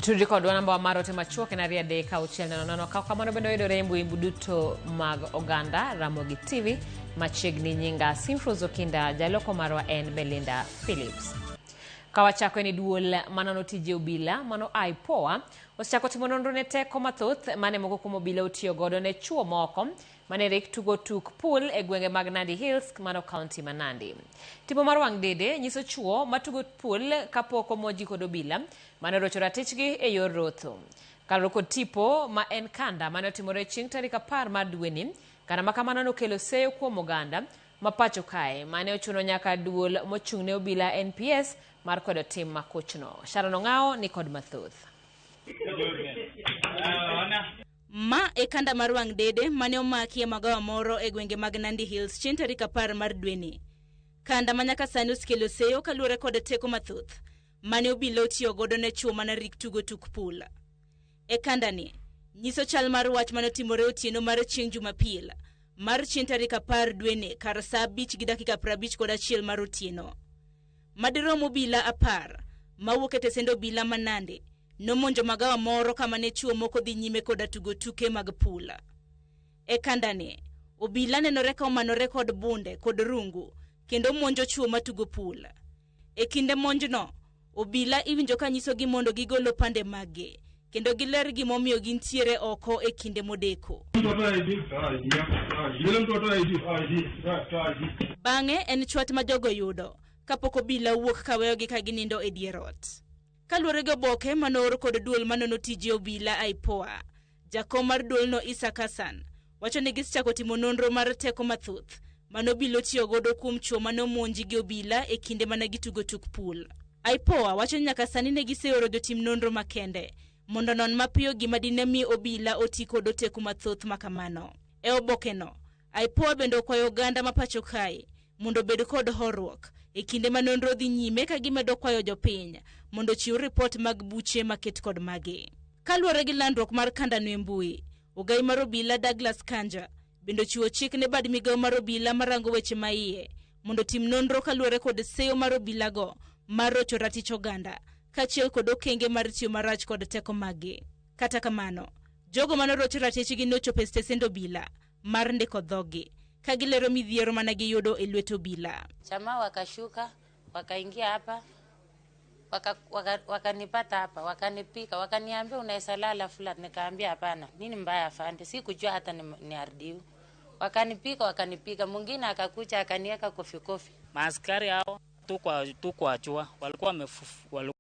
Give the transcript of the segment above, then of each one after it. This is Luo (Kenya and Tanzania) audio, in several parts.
Tudri kodwa namba mar ote machuok en 23600. Kaw kamano bende oyudore e mbui duto mag oganda Ramogi TV machiegni. Nyinga Simfrose Okinda, jaloko marwa en Belinda Phillips. Ka wachako en duol manono tije obila mano IPOA osechako timo nonro ne teko mathoth mane moko kuom obila otiyo godo ne chuo moko mane rik tugo tuk pool e gwenge mag Nandi Hills mano kaunti ma Nandi. Tipo mar wang' dede nyiso chuo matugo pool kapok omonjgi kod obila mane orocho ratichgi e yor rotho. Kaluwore kod tipo ma en kanda mane otimore chieng' tarik 10 mar dweni, kanda ma kamano nokelo seyo kuom oganda ma pacho kae mane ochuno nyaka duol mochung' ne obila NPS mar kwedo tim makochno. Sharon Ong'awo ni kod mathoth. Ma e kanda mar wang' dede mane omaki e magawa moro e gwenge mag Nandi Hills chieng' tarik 10 mar dweni. Kanda ma nyaka sani osekelo seyo kaluwore kod teko mathoth mane obila otiyo godo ne chwo mana rik tugo tuk pool. E kandani, nyiso chal mar wach mane otimore otieno mar chieng' Jumapil mar chieng' tarik 10 dweni kar saa 5 gi dakika 51 mar otieno. Madirom obila 10 mawuok e tesend obila ma Nandi nomonjo magawa moro kama ne chwo moko dhi nyime koda tugo tuke mag pool. E kandani, obila nenore ka omanore kod bunde kod rungu kendo monjo chwo matugo pool. E kinde monjno, obila iwinjo ka nyisogi mondo gigol opande maggi kendo giler gimomiyo gintiere oko e kinde modeko. Bang'e en chwat ma jogo yudo kapok obila owuok kaweyogi ka ginindo e dier ot. Kaluwore gi oboke manoor kod duol manono tije obila IPOA, jakom mar duolno Isaac Hassan wacho ni gisechako timo nonro mar teko mathoth mane obila otiyo godo kuom chwo mane omonji gi obila e kinde mane gitugo tuk pool. IPOA wacho ni nyaka sani ne giseoro jotim nonro makende mondo onon mapiyo gima dine mi obila oti kod oteku mathoth makamano. E obokeno, IPOA bende okwayo oganda ma pacho kae mondo obed kod horuok e kinde ma nonro dhi nyime ka gimedo kwayo jopiny mondo ochiw ripot mag buche maket kod magi. Kaluwore gi landruok mar kandano e mbui, ogai mar obila Douglas Kanja bende ochiwo chik ne bad migawo mar obila marango weche ma iye mondo otim nonro kaluwore kod seyo mar obilago mar rocho ratich oganda kaachiel kod okenge mar tiyo marach kod teko maggi. Kata kamano, jogo mane orocho ratichgi nochopo e stesend obila mar ndiko dhogi ka gilero midhiero mane giyudo e lwet obila. Chama wakashuka wakaingia hapa wakanipata waka, waka hapa wakanipika wakaniambia unaweza lala flat, nikaambia hapana, nini mbaya afande, sikujua hata ni RDU. Wakanipika, mwingine akakuja akaniweka kofi kofi. Maaskari hao tukuachua walikuwa walikuwa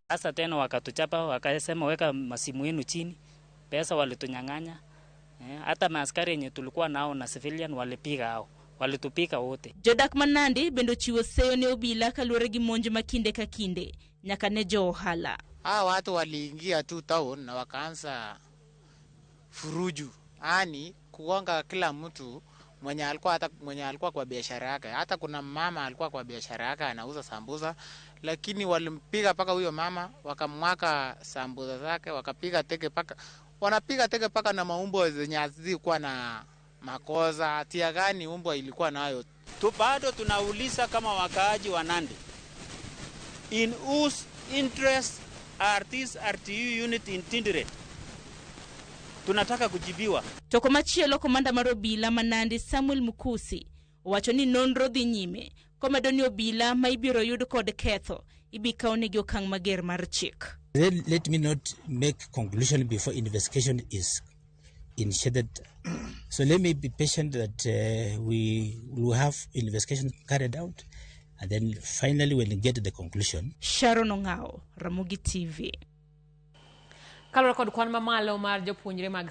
sasa tena wakatuchapa, wakasema weka masimu yenu chini, pesa walitunyang'anya. Hata maaskari yenye tulikuwa nao na civilian walipiga hao, walitupika wote. Jodak ma Nandi bende ochiwo seyo ne obila kaluwore gi monj ma kinde ka kinde nyaka ne jo ohala. Hawa watu waliingia tu town na wakaanza furuju, yani kugonga kila mtu mwenye alikuwa, hata mwenye alikuwa kwa biashara yake. Hata kuna mama alikuwa kwa biashara yake anauza sambusa, lakini walimpiga paka huyo mama, wakamwaka sambusa zake, wakapiga teke paka, wanapiga teke paka na maumbo zenye hazikuwa na makosa. Hatia gani umbwa ilikuwa nayo? Tu bado tunauliza kama wakaaji wa Nandi, in whose interest are these RTU unit in Tinderet? Tunataka kujibiwa. To komachielo komanda mar obila ma Nandi Samuel Mukusi owacho ni nonro dhi nyime komedo ni obila ma ibiro yud kod ketho ibi kawnegi okang' mager mar chik. Let me not make conclusion before investigation is initiated. So let me be patient that we will have investigation carried out, and then finally we'll get the conclusion. Sharon Ong'ao, Ramogi TV. Kaluwore kod kwan mamalo mar jopuonjre mag